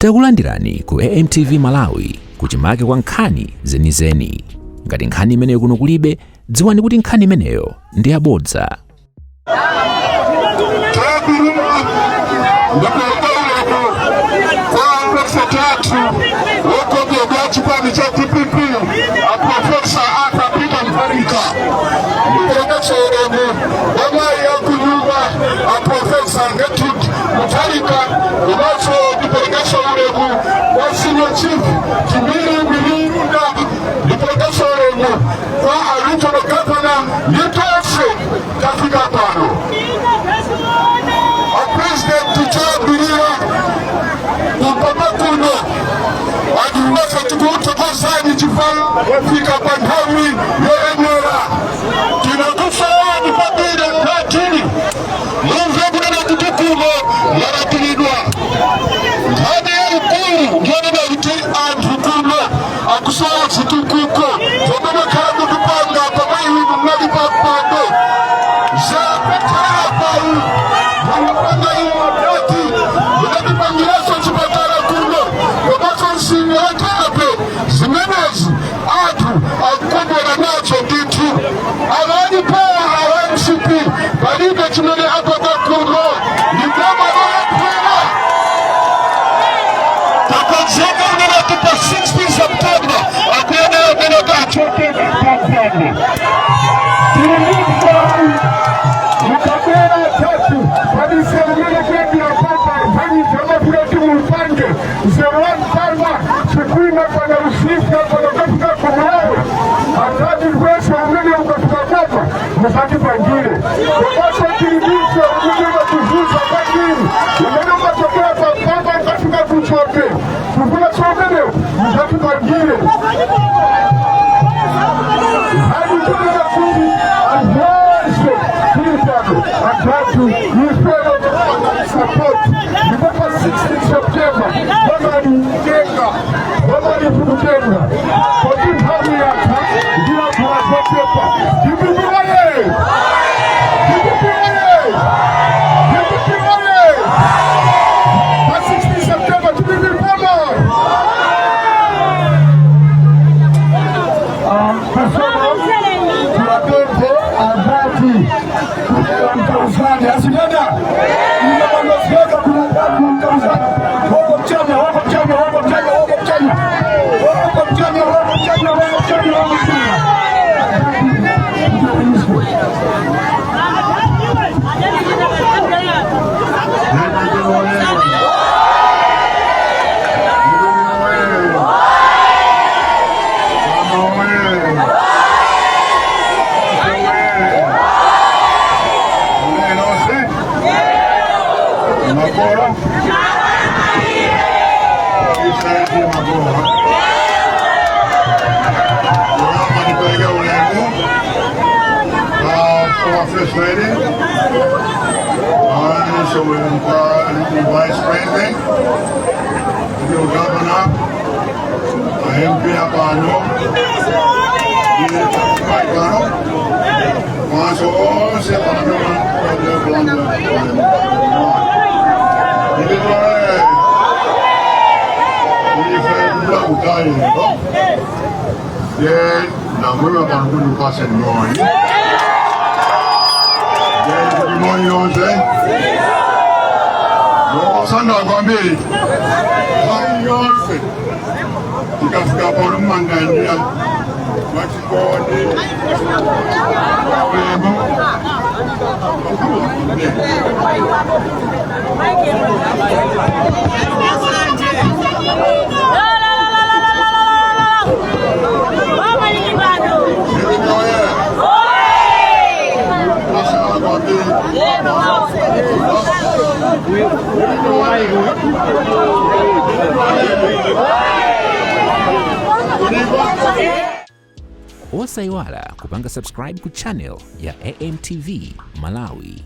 Takulandirani ku AMTV Malawi kuchimake kwa nkhani zenizeni. Ngati nkhani imeneyo kuno kulibe, dziwani kuti nkhani imeneyo ndi yabodza. Wokondedwa chipani cha DPP, a Professor Arthur Peter Mutharika, ndiperekenso ulemu wa mayi akunyumba, a Professor Gertrude Mutharika, komanso ndiperekenso ulemu wa Senior Chief Chimbiri Mwilinda, ndiperekenso ulemu kwa a Regional Governor ndi tonse tafika pano. A President, choyambirira kumpapa kuno anthu onse tikuthokozani chifukwa wafika pa nthawi yoyenera. Tinakusowani kwambiri mkatini, mumve kunena kuti kuno mwalatilidwa. Nkhani yaikulu ndiyonena kuti anthu kuno akusowa zitukuko zomwe makhala mukupanga pamwe inu mnali pampando zapekhala pawu mukupanga inu kati mukatipangiranso chipatala kuno komanso msingi wachape. Zimenezi anthu akukondwera nazo ndithu. Awalipowa awa MCP palibe chimene apanga kuno, ndi boma lolephera. Takonzeka unena kuti pa 16 September akuyenera kunena kachoke pampando. Mukabwera tatu padisewu umene kuyambira papa mpanyisa amafuna kuti mupange msewu wa Mpanda, Chikwina, pana Rusika, pana ukafika kumulawe atati kwese umene ukafika kwapa musatipangire. Komanso tilibiso umene umatuzunza kwambiri, umene umatokera papapa ukafika kuchoke kufuna so umenewo musatipangire. Hadi tunena kuti anthu onse tili pano atatu ifeyo support, ndipo pa 16 September vamali kutenga vamali kutenga poti nthawi yatha ndilankhula zochepa. DPP oye! DPP oye! DPP oye! Pa 16 September DPP boma. Kusoma tiwapemphe atatu kulela mtauzani asidada inamanosiaka kuna tatu mtauzani woko mchanya woko mchanya woko mchanya woko mchanya woko mchanya woko mchanya woko mchanya woko mchanya. Makoro. Israeli Makoro. Yoyamba ndipereke ulemu kwa First Lady, so ulemu kwa Vice President, ndio Governor, MP apano, pano, komanso onse pano kulanda. Ndikole ife kutali lero ye namwema pano kuti upase moni ye kuti moni yonse osanda kwambiri moni yonse tikafika pano mmanganjira mwachikondi ulemu. Osayiwala kupanga subscribe ku channel ya AMTV Malawi.